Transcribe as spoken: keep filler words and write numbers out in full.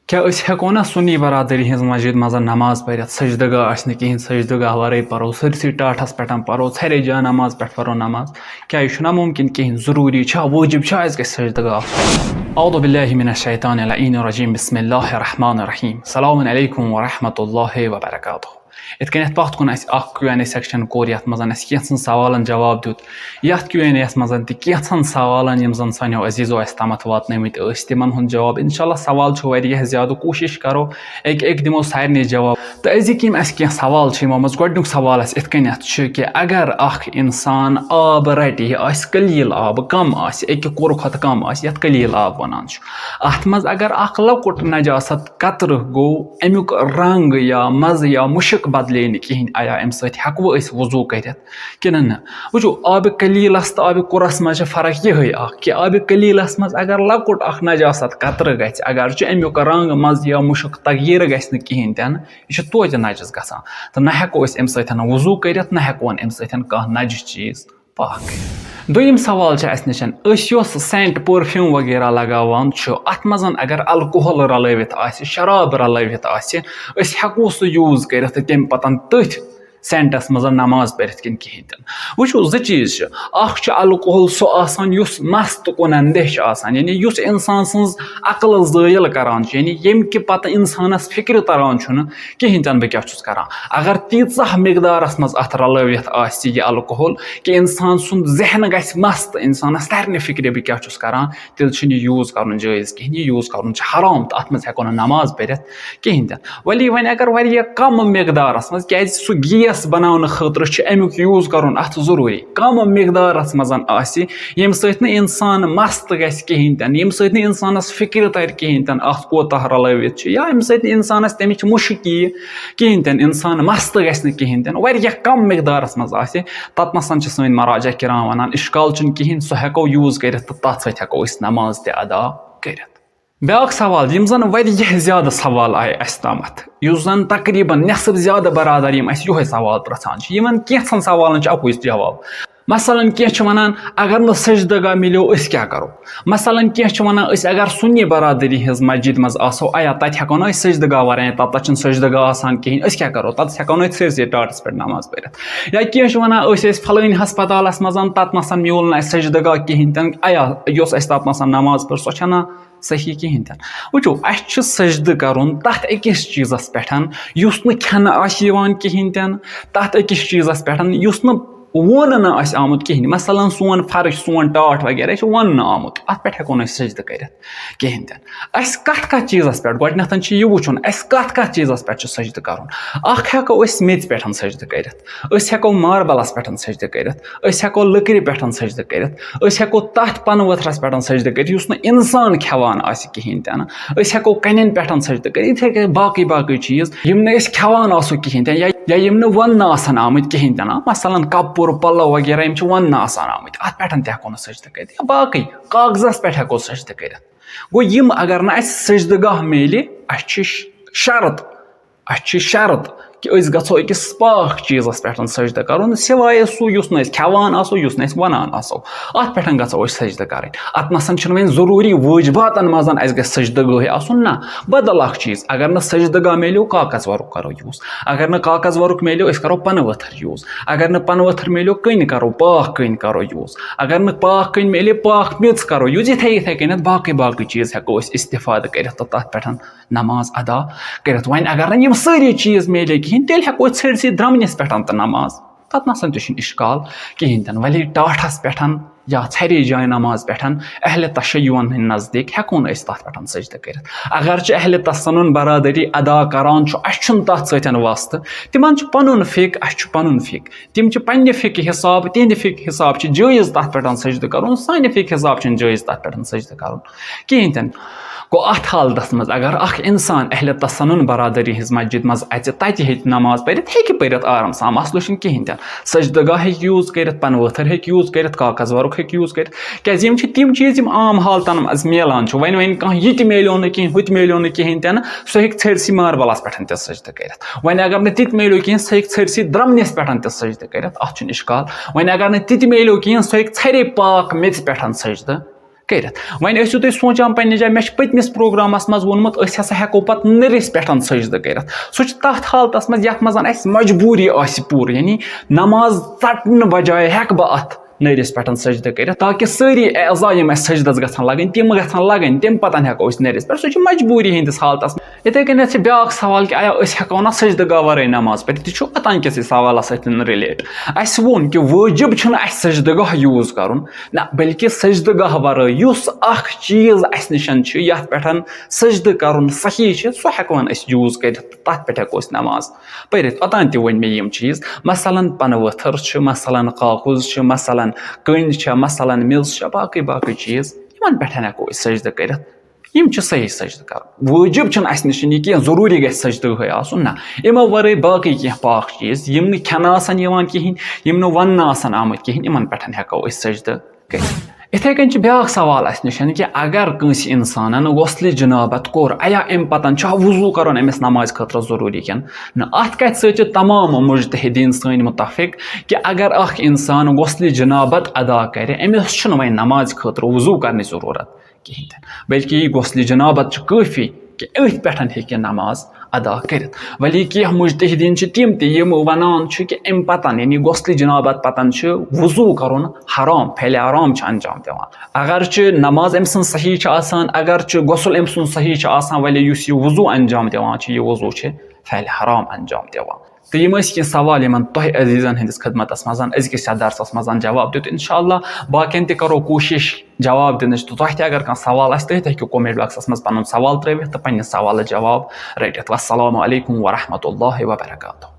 کیٛاہ أسۍ ہٮ۪کو نا سُنی برادٔری ہٕنٛز مسجد منٛز نماز پٔرِتھ؟ سجدٕ گاہ آسہِ نہٕ کِہیٖنۍ، سجدٕ گاہ ورٲے پرو، سٲرسٕے ٹاٹھس پٮ۪ٹھ پرو، ژھرے جایہِ نماز پٮ۪ٹھ پرو نماز۔ کیٛاہ یہِ چھُنہ مُمکِن کِہیٖنۍ؟ ضروٗری چھا، وٲجب چھا اَسہِ گژھِ سجدٕ گاہ آسُن؟ اعوذ باللہ من الشیطان اللعین الرجیم، بسم اللہ الرحمن الرحیم، السلام علیکم ورحمۃ اللہ وبرکاتہ۔ یِتھ کٔنٮ۪تھ پَتھ کُن اَسہِ اَکھ کیو این اے سیکشن کوٚر، یَتھ منٛز اَسہِ کینٛژھن سوالن جواب دیُت، یَتھ کیو این اے یَس منٛز تہِ کینٛژھن سوالن، یِم زَن سانیو عزیٖزو اَسہِ تامَتھ واتنٲومٕتۍ ٲسۍ، تِمن ہُنٛد جواب۔ اِنشاء اللہ سوال چھُ واریاہ زیادٕ، کوٗشِش کَرو اَکہِ اَکہِ دِمو سارنٕے جواب۔ تہٕ أزِکۍ یِم اَسہِ کینٛہہ سوال چھِ یِمو منٛز، گۄڈٕنیُک سوال آسہِ یِتھ کٔنٮ۪تھ چھُ کہِ اگر اَکھ اِنسان آب رَٹہِ، یہِ آسہِ قلیٖل آب، کَم آسہِ، اَکہِ کُرٕ کھۄتہٕ کَم آسہِ، یَتھ قلیٖل آب وَنان چھُ، اَتھ منٛز اگر اَکھ لۄکُٹ نجاست قطرٕ گوٚو، اَمیُک رنٛگ یا مَزٕ یا مُشُک بدلے نہٕ کِہیٖنۍ، آیا اَمہِ سۭتۍ ہٮ۪کوٕ أسۍ وضوٗ کٔرِتھ کِنہٕ نہ؟ وٕچھِو، آبِ قلیٖلَس تہٕ آبِ کُرَس منٛز چھِ فرق یِہوٚے اَکھ کہِ آبِ قلیٖلَس منٛز اگر لۄکُٹ اَکھ نجاست قطرٕ گژھِ، اگر چھُ اَمیُک رنٛگ، مَزٕ یا مُشُک تغیٖر گژھِ نہٕ کِہیٖنۍ تہِ نہٕ، یہِ چھُ توتہِ نجس گژھان۔ تہٕ نہ ہٮ۪کو أسۍ اَمہِ سۭتۍ وضوٗ کٔرِتھ، نہ ہٮ۪کون اَمہِ سۭتۍ کانٛہہ نجس چیٖز پاک کٔرِتھ۔ دوٚیِم سوال چھُ اَسہِ نِش، أسۍ یۄس سینٹ، پٔرفیوٗم وغیرہ لگاوان چھُ، اَتھ منٛز اگر الکوہل رلٲوِتھ آسہِ، شراب رلٲوِتھ آسہِ، أسۍ ہٮ۪کو سُہ یوٗز کٔرِتھ تہٕ تَمہِ پتہٕ تٔتھۍ سینٹس منٛز نماز پٔرِتھ کِنہٕ کِہیٖنۍ تہِ نہٕ؟ وٕچھِو، زٕ چیٖز چھِ۔ اکھ چھُ الکوہل سُہ آسان یُس مست کُنن دہ چھُ آسان، یعنی یُس اِنسان سٕنٛز عقل زٲیِل کران چھُ، یعنی ییٚمہِ کہِ پتہٕ اِنسانس فِکرِ تران چھُنہٕ کِہیٖنۍ تہِ نہٕ بہٕ کیٛاہ چھُس کران۔ اگر تیٖژاہ مقدارس منٛز اتھ رلٲوِتھ آسہِ یہِ الکوہل کہِ اِنسان سُنٛد ذہن گژھِ مست، اِنسانس ترِ نہٕ فِکرِ بہٕ کیٛاہ چھُس کران، تیٚلہِ چھُنہٕ یہِ یوٗز کرُن جٲیز کِہیٖنۍ، یہِ یوٗز کرُن چھُ حرام تہٕ اتھ منٛز ہٮ۪کو نہٕ نماز پٔرِتھ کِہیٖنۍ تہِ نہٕ۔ ولی وۄنۍ اگر واریاہ کم مقدارس منٛز، کیٛازِ سُہ گیس بناونہٕ خٲطرٕ چھُ امیُک یوٗز کرُن اتھ ضروٗری، کم مقدارس منٛز آسہِ، ییٚمہِ سۭتۍ نہٕ اِنسان مست گژھِ کِہیٖنۍ تہِ نہٕ، ییٚمہِ سۭتۍ نہٕ اِنسانس فِکرِ ترِ کِہیٖنۍ تہِ نہٕ اتھ کوتاہ رلٲوِتھ چھُ، یا ییٚمہِ سۭتۍ نہٕ اِنسانس تمِچ مُشک یِیہِ کِہیٖنۍ تہِ نہٕ، اِنسان مست گژھِ نہٕ کِہیٖنۍ تہِ نہٕ، واریاہ کم مقدارس منٛز آسہِ، تتنس چھِ سٲنۍ مراجع کرام ونان اشکال چھُنہٕ کِہیٖنۍ، سُہ ہٮ۪کو یوٗز کٔرِتھ تہٕ تتھ سۭتۍ ہٮ۪کو أسۍ نماز تہِ ادا کٔرِتھ۔ بیٛاکھ سوال، یِم زن واریاہ زیادٕ سوال آیہِ اَسہِ تامَتھ، یُس زن تقریباً نٮ۪صٕف زیادٕ برادر یِم اَسہِ یِہوٚے سوال پرٛژھان چھِ، یِمن کینٛژھن سوالن چھُ اَکُے جواب۔ مثلاً کینٛہہ چھِ وَنان، اگر نہٕ سجدٕ گاہ مِلیو، أسۍ کیٛاہ کَرو؟ مثلاً کینٛہہ چھِ وَنان، أسۍ اگر سُنی برادری ہٕنٛز مسجد منٛز آسو، آیا تَتہِ ہٮ۪کو نہٕ أسۍ سجدٕ گاہ وَرٲے، تَتَتھ چھُنہٕ سجدٕ گاہ آسان کِہیٖنۍ، أسۍ کیٛاہ کَرو؟ تَتَس ہٮ۪کو نہٕ أسۍ سٲرسٕے ٹاٹَس پٮ۪ٹھ نماز پٔرِتھ۔ یا کینٛہہ چھِ وَنان، أسۍ ٲسۍ فلٲنۍ ہسپتالَس منٛز، تَتہِ نَسَن میوٗل نہٕ اَسہِ سجدٕ گاہ کِہیٖنۍ تہِ نہٕ، آیا یۄس اَسہِ تَتہِ نَسَن نماز پٔر، سۄ چھَنہ صحیح کِہیٖنۍ تہِ نہٕ۔ وٕچھِو، اَسہِ چھُ سجدٕ کَرُن تَتھ أکِس چیٖزَس پٮ۪ٹھ، یُس نہٕ کھٮ۪نہٕ آسہِ یِوان کِہیٖنۍ تہِ نہٕ، تَتھ أکِس چیٖزَس پٮ۪ٹھ، یُس نہٕ وونہٕ نہٕ آسہِ آمُت کِہیٖنۍ۔ مثلاً، سون فرٕش، سون ٹاٹھ وغیرہ چھُ وونہٕ نہٕ آمُت، اَتھ پٮ۪ٹھ ہٮ۪کو نہٕ أسۍ سجدٕ کٔرِتھ کِہیٖنۍ تہِ نہٕ۔ اَسہِ کَتھ کَتھ چیٖزَس پٮ۪ٹھ؟ گۄڈٕنٮ۪تھ چھُ یہِ وٕچھُن، اَسہِ کَتھ کَتھ چیٖزَس پٮ۪ٹھ چھُ سجدٕ کَرُن۔ اَکھ ہٮ۪کو أسۍ میٚژِ پٮ۪ٹھ سجدٕ کٔرِتھ، أسۍ ہٮ۪کو ماربلَس پٮ۪ٹھ سجدٕ کٔرِتھ، أسۍ ہٮ۪کو لٔکرِ پٮ۪ٹھ سجدٕ کٔرِتھ، أسۍ ہٮ۪کو تَتھ پَنہٕ ؤتھرَس پٮ۪ٹھ سجدٕ کٔرِتھ، یُس نہٕ اِنسان کھٮ۪وان آسہِ کِہیٖنۍ تہِ نہٕ۔ أسۍ ہٮ۪کو کَنٮ۪ن پٮ۪ٹھ سجدٕ کٔرِتھ، یِتھَے کٔنۍ باقٕے باقٕے چیٖز، یِم نہٕ أسۍ کھٮ۪وان آسو کِہیٖنۍ تہِ نہٕ، یا، یا یِم نہٕ ووننہٕ آسَن آمٕتۍ کِہیٖنۍ تہِ نہٕ۔ مثلاً، کَپُر، پَلو وغیرہ، یِم چھِ ووننہٕ آسان آمٕتۍ، اَتھ پٮ۪ٹھ تہِ ہٮ۪کو نہٕ سجدٕ کٔرِتھ، یا باقٕے کاغذَس پٮ۪ٹھ ہٮ۪کو سجدٕ کٔرِتھ۔ گوٚو، یِم اگر نہٕ اَسہِ سجدٕ گاہ میلہِ، اَسہِ چھِ ش-، شرط، اَسہِ چھِ شرط کہِ أسۍ گژھو أکِس پاک چیٖزَس پٮ۪ٹھ سجدٕ کَرُن، سوائے سُہ یُس نہٕ أسۍ کھٮ۪وان آسو، یُس نہٕ أسۍ وَنان آسو، اَتھ پٮ۪ٹھ گژھو أسۍ سجدٕ کَرٕنۍ۔ اَتھ نَسَن چھُنہٕ وۄنۍ ضروٗری وٲجباتَن منٛز اَسہِ گژھِ سجدٕ گاہٕے آسُن، نہ، بدل اَکھ چیٖز۔ اگر نہٕ سجدٕ گاہ میلیو، کاغذ ورُک کَرو یوٗز۔ اگر نہٕ کاغذ ورُک میلیو، أسۍ کَرو پَنہٕ ؤتھٕر یوٗز۔ اگر نہٕ پَنہٕ ؤتھٕر میلیو، کٔنۍ کَرو، پاک کٔنۍ کَرو یوٗز۔ اگر نہٕ پاک کٔنۍ میلے، پاک میٚژ کَرو یوٗز۔ یِتھَے یِتھَے کٔنٮ۪تھ باقٕے باقٕے چیٖز ہٮ۪کو أسۍ استفادٕ کٔرِتھ تہٕ تَتھ پٮ۪ٹھ نماز ادا کٔرِتھ۔ وۄنۍ اگر نہٕ یِم سٲری چیٖز میلے کِہیٖنۍ، تیٚلہِ ہٮ۪کو أسۍ ژھٔرسٕے درٛمنِس پٮ۪ٹھ تہٕ نماز، تَتھ نَسَن تہِ چھُنہٕ اِشکال کِہیٖنۍ تہِ نہٕ۔ وَلے ٹاٹھَس پٮ۪ٹھ یا ژھرے جایہِ نماز پٮ۪ٹھ اہلِ تشیعون ہٕنٛدۍ نزدیٖک ہٮ۪کو نہٕ أسۍ تَتھ پٮ۪ٹھ سجدٕ کٔرِتھ۔ اگر چھِ اہلِ تسنن برادری ادا کران چھُ، اَسہِ چھُنہٕ تَتھ سۭتۍ واسطہٕ، تِمن چھُ پَنُن فِک، اَسہِ چھُ پَنُن فِک۔ تِم چھِ پننہِ فِقہٕ حساب، تِہنٛدِ فِقہٕ حساب چھِ جٲیز تَتھ پٮ۪ٹھ سجدٕ کَرُن، سانہِ فِقہٕ حساب چھُنہٕ جٲیز تَتھ پٮ۪ٹھ سجدٕ کَرُن کِہیٖنۍ تہِ نہٕ۔ گوٚو، اَتھ حالتَس منٛز اگر اَکھ اِنسان اہلِ تسنن برادری ہٕنٛز مسجد منٛز اَژِ، تَتہِ ہیٚکہِ نماز پٔرِتھ، ہیٚکہِ پٔرِتھ آرام سان، مسلہٕ چھُنہٕ کِہیٖنۍ تہِ نہٕ۔ سجدٕ گاہ ہیٚکہِ یوٗز کٔرِتھ، پَنہٕ ؤتھٕر ہیٚکہِ یوٗز کٔرِتھ، کاغذ ورُک ہیٚکہِ یوٗز کٔرِتھ، کیٛازِ یِم چھِ تِم چیٖز یِم عام حالتَن منٛز میلان چھِ۔ وۄنۍ وۄنۍ کانٛہہ یہِ تہِ میلیو نہٕ کِہیٖنۍ، ہُہ تہِ میلیو نہٕ کِہیٖنۍ تہِ نہٕ، سُہ ہیٚکہِ ژھٔرسٕے ماربلَس پٮ۪ٹھ تہِ سجدٕ کٔرِتھ۔ وۄنۍ اگر نہٕ تِتہِ میلیو کِہیٖنۍ، سُہ ہیٚکہِ ژھٔرسٕے درٛمنِس پٮ۪ٹھ تہِ سجدٕ کٔرِتھ، اَتھ چھُنہٕ اِشکال۔ وۄنۍ اگر نہٕ تِتہِ میلیو کِہیٖنۍ، سُہ ہیٚکہِ ژھرے پاک میٚژِ پٮ۪ٹھ سجدٕ کٔرِتھ۔ وۄنۍ ٲسِو تُہۍ سونٛچان پننہِ جایہِ، مےٚ چھُ پٔتمِس پروگرامس منٛز ووٚنمُت، أسۍ ہسا ہٮ۪کو پتہٕ نٔرِس پٮ۪ٹھ سجدٕ کٔرِتھ۔ سُہ چھُ تتھ حالتس منٛز یتھ منٛز اسہِ مجبوٗری آسہِ پوٗرٕ، یعنی نماز ژٹنہٕ بجایہِ ہٮ۪کہٕ بہٕ اتھ نٔرِس پٮ۪ٹھ سجدٕ کٔرِتھ، تاکہِ سٲری اعضا یِم اسہِ سجدس گژھن لگٕنۍ، تِم گژھن لگٕنۍ، تمہِ پتن ہٮ۪کو أسۍ نٔرِس پٮ۪ٹھ۔ سُہ چھُ مجبوٗری ہٕنٛدِس حالتس منٛز۔ یِتھے کٔنۍ چھِ بیٛاکھ سوال کہِ آیا أسۍ ہٮ۪کو نا سجدٕ گاہ ورٲے نماز پٔرِتھ؟ یہِ چھُ اوٚتام کِسٕے سوالس سۭتۍ رِلیٹ۔ اسہِ ووٚن کہِ وٲجب چھُنہٕ اسہِ سجدٕ گاہ یوٗز کرُن، نہ، بلکہِ سجدٕ گاہ ورٲے یُس اکھ چیٖز اسہِ نِش چھُ، یتھ پٮ۪ٹھ سجدٕ کرُن صحیح چھُ، سُہ ہٮ۪کون أسۍ یوٗز کٔرِتھ، تتھ پٮ۪ٹھ ہٮ۪کو أسۍ نماز پٔرِتھ۔ اوٚتام تہِ ؤنۍ مےٚ یِم چیٖز، مثلاً پنہٕ ؤتھٕر چھِ، مثلاً کاکُز چھِ، مثلاً کٔنۍ چھےٚ، مثلاً میٚژ چھےٚ، باقٕے باقٕے چیٖز، یِمن پٮ۪ٹھ ہٮ۪کو أسۍ سجدٕ کٔرِتھ۔ یِم چھِ صحیح سجدٕ کرُن۔ وٲجب چھُنہٕ اسہِ نِش یہِ کینٛہہ، ضروٗری گژھِ سجدٕ ہٕے آسُن، نہ۔ یِمو ورٲے باقٕے کینٛہہ پاک چیٖز، یِم نہٕ کھٮ۪نہٕ آسن یِوان کِہینۍ، یِم نہٕ وننہٕ آسن آمٕتۍ کِہینۍ، یِمن پٮ۪ٹھ ہٮ۪کو أسۍ سجدٕ کٔرِتھ۔ یِتھے کٔنۍ چھُ بیٛاکھ سوال اسہِ نِش کہِ اگر کٲنٛسہِ انسانن غسلِ جنابت کوٚر، ایا امہِ پتن چھا وضوٗ کرُن أمِس نمازِ خٲطرٕ ضروٗری کِنہٕ نہ؟ اتھ کتھِ سۭتۍ چھِ تمام مجتہدین سٲنۍ متفق کہِ اگر اکھ انسان غسلِ جنابت ادا کرِ، أمِس چھُنہٕ وۄنۍ نمازِ خٲطرٕ وضوٗ کرنٕچ ضروٗرت کِہینۍ تہِ نہٕ، بلکہِ یہِ غسلِ جنابت چھُ کٲفی کہِ أتھۍ پٮ۪ٹھ ہیٚکہِ نماز ادا کٔرِتھ۔ ولی کینٛہہ مجتہدین چھِ تِم تہِ، یِم ونان چھِ کہِ امہِ پتن، یعنی غسلِ جنابت پتن چھُ وضوٗ کرُن حرام، فعلِ حرام چھُ انجام دِوان۔ اگرچہِ نماز أمۍ سٕنٛز صحیح چھِ آسان، اگرچہِ غسل أمۍ سُنٛد صحیح چھُ آسان، ولی یُس یہِ وضوٗ انجام دِوان چھُ، یہِ وضوٗ چھُ فعلِ حرام انجام دِوان۔ تہٕ یِم ٲسۍ کینٛہہ سوال، یِمن تۄہہِ عزیٖزن ہٕنٛدِس خدمتس منٛز أزکِس یتھ درسس منٛز جواب دیُت۔ انشاءاللہ باقین تہِ کرو کوٗشش جواب دِنٕچ۔ تہٕ تۄہہِ تہِ اگر کانٛہہ سوال آسہِ، تُہۍ تہِ ہیٚکِو comment boxس منٛز پنُن سوال ترٲوِتھ تہٕ پننہِ سوالہٕ جواب رٔٹِتھ۔ والسلام علیکم ورحمۃ اللہ وبرکاتہ۔